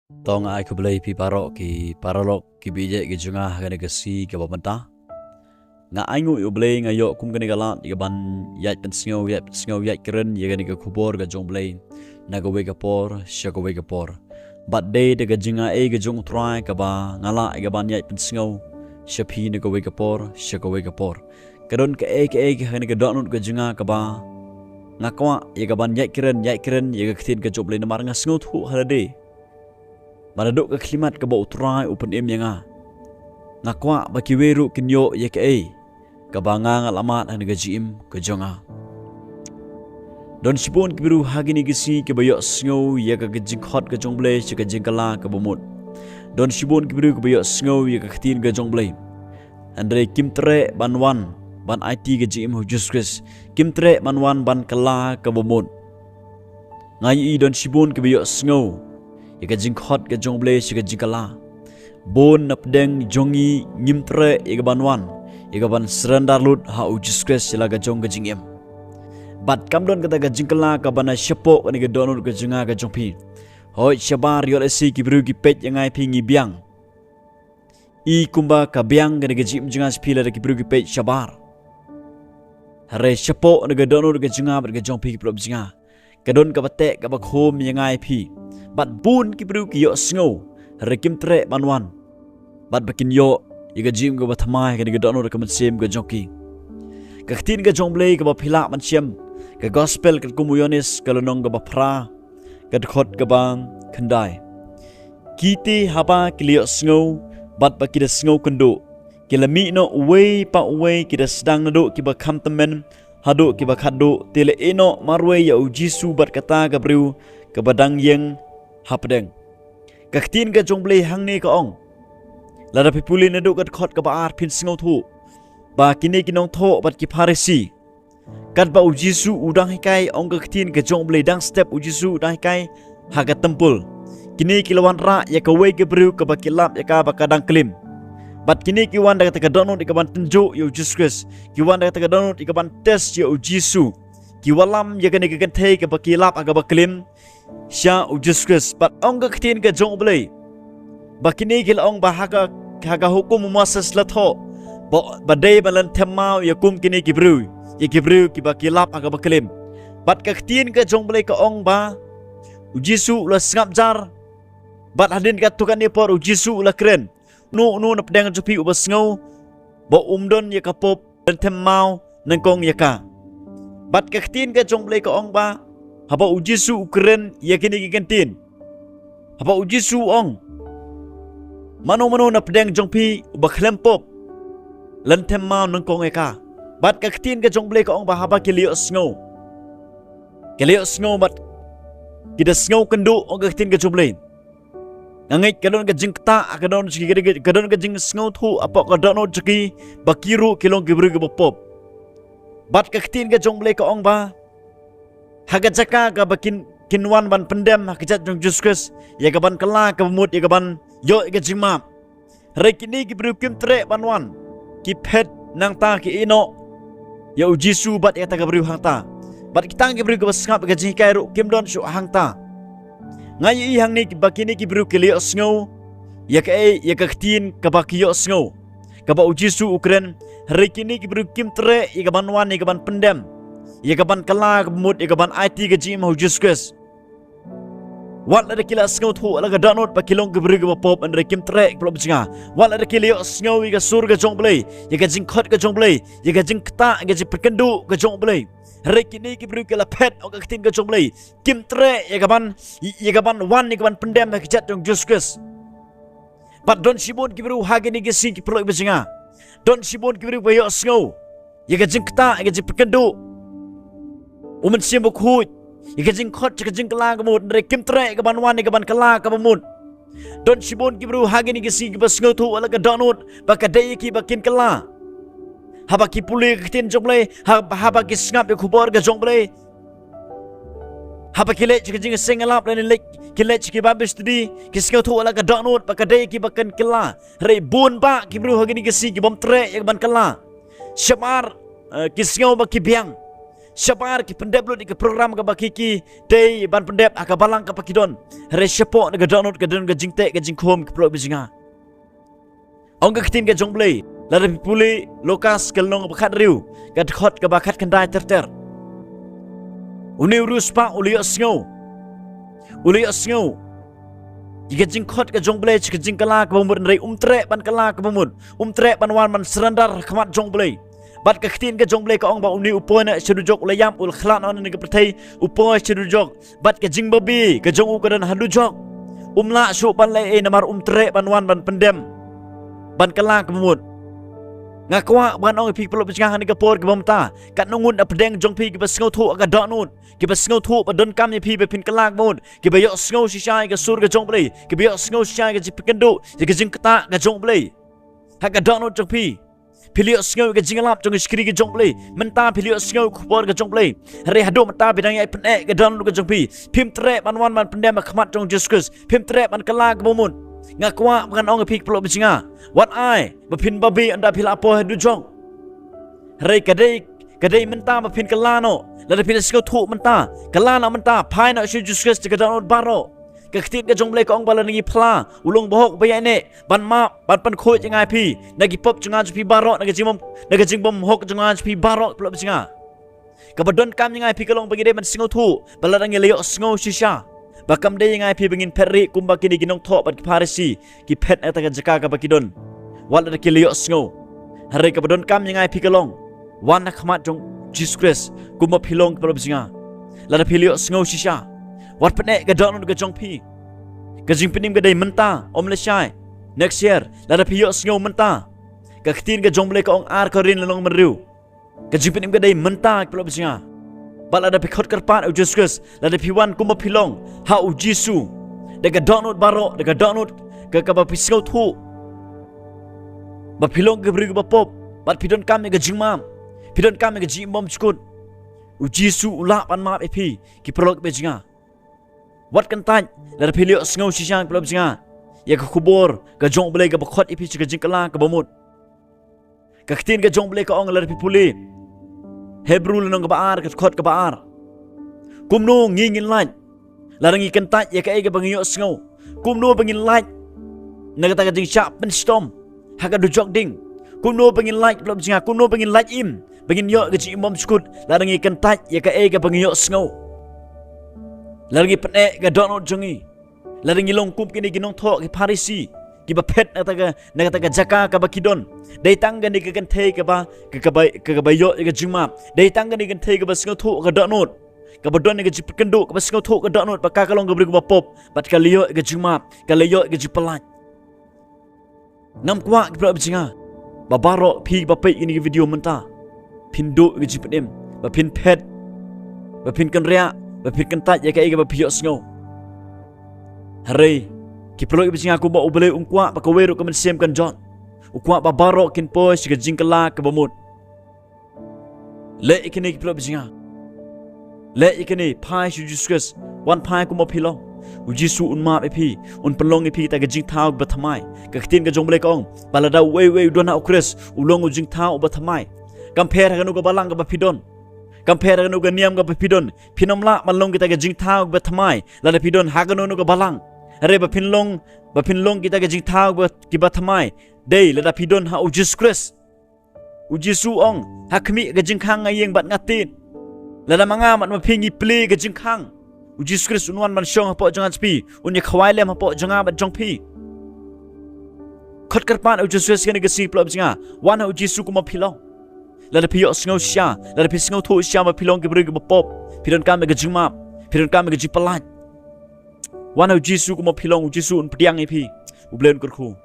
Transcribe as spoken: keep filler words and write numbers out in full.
To nga ai khublei phi baroh ki paralok ki baieit ki jong nga ha kane ka sngi kaba mynta. Nga ainguh ïa U Blei, nga ïoh kum kane ka lad ïa kaban ïaid pynsngew, ïaid pynsngew, ïaid kren ïa kane ka khubor ka jong U Blei na kawei ka por sha kawei ka por. Bad dei da ka jingai ka jong U Trai kaba nga lah ïa kaban ïaid pynsngew sha phi na kawei ka por sha kawei ka por. Ka don kaei kaei ha kane ka dohnud ka jong nga kaba nga kwah ïa kaban ïaid kren, ïaid kren ïa ka ktien ka jong U Blei namar nga sngewthuh ha lade ba naduh ka khyllipmat kaba U Trai u pynim ïa nga, nga kwah ba kiwei ruh kin ïoh ïa kaei kaba nga nga la mad ha kane ka jingim ka jong nga. Don shibun ki briew ha kine ki sngi kiba ïohsngew ïa ka jingkhot ka jong U Blei sha ka jingkylla kaba mut. Don shibun ki briew kiba ïohsngew ïa ka ktien ka jong U Blei, hynrei kim treh ban wan ban aiti ka jingim ha U Jisu Khrist, kim treh ban wan ban kylla kaba mut. Nga ïohi don shibun kiba ïohsngew ïa ka jingkhot ka jong U Blei sha ka jingkylla. Bun na pdeng jong ngi ngim treh ïa kaban wan, ïa kaban surrender lut ha U Jisu Khrist ïa la ka jong ka jingim. Bad kam don kata ka jingkylla kaba na shapoh kane ka dohnud ka jong nga ka jong phi. Hooid shabar, ïoh lehse ki briew ki peit ïa nga ïa phi ngi biang. I kumba ka biang kane ka jingim jong nga sha phi lada ki briew ki peit shabar. Hynrei shapoh na ka dohnud ka jong nga bad ka jong phi ki paralok ba jong nga, ka don kaba teh kaba khum ïa nga ïa phi. Bad bun ki briew ki ïohsngew, hynrei kim treh ban wan bad ba kin ïoh ïa ka jingim kaba thymmai ha kane ka dohnud ka mynsiem ka jong ki. Ka ktien ka jong U Blei kaba phi lah ban shem, ka gospel katkum u Ïoannis ka lynnong kaba phra, ka dkhot kaba khyndai. Kito haba ki la ïohsngew bad ba ki da sngewkynduh, ki la mih noh uwei pa uwei, ki da sdang naduh kiba kham tymmen haduh kiba khatduh, te la ïeh noh marwei ïa U Jisu bad kata ka briew kaba dang ïeng hapdeng. Ka ktien ka jong U Blei hangne ka ong, lada phi pule naduh ka dkhot kaba ar phin sngewthuh ba kine ki nongthoh bad ki Pharisi, katba U Jisu u dang hikai, ong ka ktien ka jong U Blei, dang step U Jisu u dang hikai ha ka templ, kine ki la wanrah ïa kawei ka briew kaba ki lap ïa ka ba ka dang klim. Bad kine ki wan da kata ka dohnud ïa kaban tynjuh ïa U Jisu Khrist, ki wan da kata ka dohnud ïa kaban test ïa U Jisu. Ki wallam ïa kane ka kynthei kaba ki lap ha kaba klim sha U Jisu Khrist. Bad ong ka ktien ka jong U Blei ba kine ki la ong ba ha ka, ha ka hukum u Moses la thoh ba, ba dei ban lynthem maw ïa kum kine ki briew, ïa ki briew kiba ki lap ha kaba klim. Bad ka ktien ka jong U Blei ka ong ba U Jisu u la sngap jar. Bad hadien katto katne por U Jisu u la kren, uno uno na pdeng jong phi uba sngew ba um don ïa ka pop, lynthem maw nyngkong ïa ka. Bad ka ktien ka jong U Blei ka ong ba haba U Jisu u kren ïa kine ki kyntien, haba U Jisu u ong, mano mano na pdeng jong phi uba khlem pop, lynthem maw nyngkong ïa ka. Bad ka ktien ka jong U Blei ka ong ba haba ki la ïohsngew, ki la ïohsngew bad ki da sngewkynduh, ong ka ktien ka jong U Blei. Nga ngeit ka don ka jingktah, ka don, ka don ka jingsngewthuh hapoh ka dohnud jong ki ba ki ruh ki long ki briew kiba pop. Bad ka ktien ka jong U Blei ka ong ba ha ka jaka kaba kin, kin wan ban pyndem ha ka kjat jong U Jisu Khrist ïa kaban kylla kaba mut, ïa kaban ïoh ïa ka jingmap, hynrei kine ki briew kim treh ban wan. Ki phet nangta, ki ïeh noh ïa U Jisu bad ïa kata ka briew hangta. Bad kita ki briew kiba sngap ïa ka jinghikai ruh kim don shuh hangta. Nga ïohi hangne ba kine ki briew ki la ïohsngew ïa kaei, ïa ka ktien kaba ki ïohsngew, kaba U Jisu u kren, hynrei kine ki briew kim treh ïa kaban wan, ïa kaban pyndem, ïa kaban kylla kaba mut, ïa kaban aiti ka jingim ha U Jisu Khrist. Wat lada ki la sngewthuh la ka dohnud ba ki long ki briew kiba pop, hynrei kim treh, ki paralok ba jong nga. Wat lada ki la ïohsngew ïa ka sur ka jong U Blei, ïa ka jingkhot ka jong U Blei, ïa ka jingktah, ïa ka jingpynkynduh ka jong U Blei, hynrei kine ki briew ki la phet, ong ka ktien ka jong U Blei, kim treh ïa kaban, ïa kaban wan, ïa kaban pyndem ha ka kjat jong U Jisu Khrist. Bad don shibun ki briew ha kine ki sngi, ki paralok ba jong nga, don shibun ki briew ba ïohsngew ïa ka jingktah, ïa ka jingpynkynduh U Mynsiem Bakhuid, ïa ka jingkhot, ïa ka jingkylla kaba mut, hynrei kim treh ïa kaban wan, ïa kaban kylla kaba mut. Don shibun ki briew ha kine ki sngi kiba sngewthuh la ka dohnud ba ka dei ïa ki ba kin kylla. Haba ki pule ka ktien jong U Blei, ha-, haba ki sngap ïa ka khubor ka jong U Blei, haba ki leit sha ka jingïaseng ïalap lane leit, ki leit sha ki Bible study, ki sngewthuh la ka dohnud ba ka dei ïa ki ba kin kylla. Hynrei bun bah ki briew ha kine ki sngi ki bym treh ïa kaban kylla. Shabar, eh, ki sngew ba ki biang. Shabar ki pyndep lut ïa ka program kaba ki ki dei ban pyndep ha ka balang kaba ki don. Hynrei shapoh na ka dohnud ka don ka jingteh ka jingkhum ki paralok bajinga. Ong ka ktien ka jong U Blei, lada phi pule Lukas ka lynnong ba khathynriew, ka dkhot kaba khatkhyndai ter ter. Une u riewspah u la ïohsngew. U la ïohsngew ïa ka jingkhot ka jong U Blei sha ka jingkylla kaba mut, hynrei um treh ban kylla kaba mut. Um treh ban wan ban surrender ha khmat jong U Blei. Bad ka ktien ka jong U Blei ka ong ba une u poi noh sha dujok, u la ïap, u la khlad noh na ka pyrthei, u poi sha dujok. Bad ka jingbabe ka jong u ka don ha dujok. Um lah shuh ban leh ei namar um treh ban wan ban pyndem, ban kylla kaba mut. Nga kwah ban ong ïa phi ki paralok bajinga ha kane ka por kaba mynta, katno ngut na pdeng jong phi kiba sngewthuh ha ka dohnud, kiba sngewthuh ba donkam ïa phi ba phin kylla kaba mut, kiba ïohsngew shisha ïa ka sur ka jong U Blei, kiba ïohsngew shisha ïa ka jingpynkynduh, ïa ka jingktah ka jong U Blei ha ka dohnud jong phi. Phi la ïohsngew ïa ka jinglap jong ka shakri ka jong U Blei. Mynta phi la ïohsngew ïa ka khubor ka jong U Blei. Hynrei haduh mynta phi dang ïai pyneh ka dohnud ka jong phi. Phim treh ban wan ban pyndem ha khmat jong U Jisu Khrist. Phim treh ban kylla kaba mut. Nga kwah ban ong ïa phi ki paralok bajinga, wat ai ba phin babe ynda phi la poi ha dujok. Hynrei ka dei, ka dei mynta ba phin kylla noh. Lada phi la sngewthuh mynta, kylla noh mynta, phai noh sha U Jisu Khrist da ka dohnud baroh. Ka ktien ka jong U Blei ka ong ba lada ngi phla, u long bahok ba ïaineh ban map, ban pynkhuid ïa nga ïa phi na ki pop jong nga jong phi baroh, na ka jingbym, na ka jingbymhok jong nga jong phi baroh ki paralok bajinga. Kaba donkam ïa nga ïa phi ka long ba ngi dei ban sngewthuh ba lada ngi la ïohsngew shisha, ba kam dei ïa nga ïa phi ba ngin phet rieh kumba kine ki nongthoh bad ki Pharisi ki phet na kata ka jaka kaba ki don. Wat lada ki la ïohsngew. Hynrei kaba donkam ïa nga ïa phi ka long, wan ha khmat jong U Jisu Khrist kumba phi long ki paralok bajinga. Lada phi la ïohsngew shisha, wat pyneh ka dohnud ka jong phi. Ka jingpynim ka dei mynta, ym lashai, next year. Lada phi ïohsngew mynta, ka ktien ka jong U Blei ka ong, Ar Korinth lynnong ba hynriew, ka jingpynim ka dei mynta ki paralok bajinga. Bad lada phi khot kyrpad ïa U Jisu Khrist, lada phi wan kumba phi long ha U Jisu, da ka dohnud baroh, da ka dohnud ka, kaba phi sngewthuh ba phi long ka briew kaba pop, bad phi donkam ïa ka jingmap, phi donkam ïa ka jingim bymjukut, U Jisu u lah ban map ïa phi ki paralok bajinga. Wat kyntait lada phi la ïohsngew shisha ki paralok bajinga ïa ka khubor ka jong U Blei kaba khot ïa phi sha ka jingkylla kaba mut. Ka ktien ka jong U Blei ka ong, lada phi pule Hebru lynnong kaba ar, ka dkhot kaba ar. Kumno ngi ngin lait lada ngi kyntait ïa kaei kaba ngi ïohsngew? Kumno ba ngin lait na kata ka jingshah pynshitom ha ka dujok ding? Kumno ba ngin lait, ki paralok bajinga, kumno ba ngin lait im, ba ngin ïoh ka jingim bymjukut lada ngi kyntait ïa kaei kaba ngi ïohsngew? Lada ngi pyneh ka dohnud jong ngi, lada ngi long kum kine ki nongthoh ki Pharisi kiba phet na kata ka, na kata ka jaka kaba ki don. Dei tang kane ka kynthei kaba, ka, kaba, ka, kaba ïoh ïa ka jingmap. Dei tang kane ka kynthei kaba sngewthuh ka dohnud, kaba don ïa ka jingpynkynduh, kaba sngewthuh ka dohnud ba ka, ka long ka briew kaba pop, bad ka la ïoh ïa ka jingmap, ka la ïoh ïa ka jingpyllait. Ngam kwah, ki paralok bajinga, ba baroh phi ba peit ïa kane ka video mynta phin duh ïa ka jingpynim, ba phin phet, ba phin kynriah, ba phin kyntait ïa kaei kaba phi ïohsngew. Hynrei, ki paralok bajinga, kumba U Blei um kwah ba kawei ruh ka mynsiem kan jot. U kwah ba baroh kin poi sha ka jingkylla kaba mut. Leh ïa kine, ki paralok bajinga. Leh ïa kine, phai sha U Jisu Khrist. Wan phai kumba phi long. U Jisu un map ïa phi, un pynlong ïa phi kata ka jingthaw kaba thymmai. Ka ktien ka jong U Blei ka ong ba lada uwei uwei u don ha U Khrist, u long u jingthaw uba thymmai. Kam pher ha kano ka balang kaba phi don, kam pher ha kano ka niam kaba phi don, phin ym lah ban long kita ka jingthaw kaba thymmai lada phi don ha kano kano ka balang. Hynrei ba phin long, ba phin long kita ka jingthaw kaba, kiba thymmai, dei lada phi don ha U Jisu Khrist. U Jisu u ong, ha khmih ka jingkhang nga ïeng bad nga tied. Lada ma nga bad ma phi ngi plie ka jingkhang, U Jisu Khrist un wan ban shong hapoh jong nga jong phi, un ïa khawai lem hapoh jong nga bad jong phi. Khot kyrpad ïa U Jisu Khrist kane ka sngi, ki paralok bajinga. Wan ha U Jisu kumba phi long. Lada phi ïohsngew shisha, lada phi sngewthuh shisha ba phi long ka briew kaba pop, phi donkam ïa ka jingmap, phi donkam ïa ka jingpyllait, wan ha U Jisu kumba phi long, U Jisu un pdiang ïa phi. U Blei un kyrkhu.